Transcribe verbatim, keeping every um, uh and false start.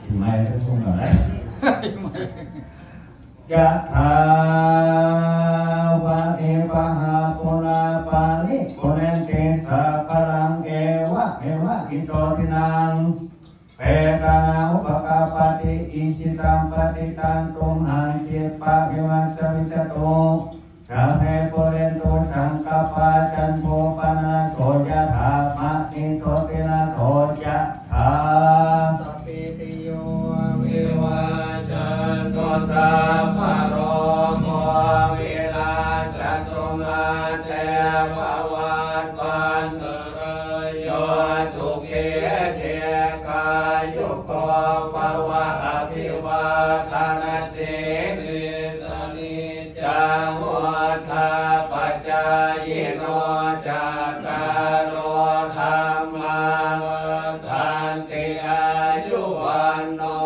Mai ta phung ka lai. Yathā vārivahā pūrā paripūrenti sāgaraṃ, evameva ito dinnaṃ petānaṃ upakappati. Icchitaṃ patthitaṃ tumhaṃ khippameva samijjhatu, sabbe pūrentu saṅkappā, cando paṇṇaraso yathā, maṇi jotiraso yathā. Sabbītiyo vivajjantu, sabbarogo vinassatu, mā te bhavatvantarāyo, sukhī dīghāyuko bhava. Abhivādanasīlissa niccaṃ vuḍḍhāpacāyino, cattāro dhammā vaḍḍhanti: āyu vaṇṇo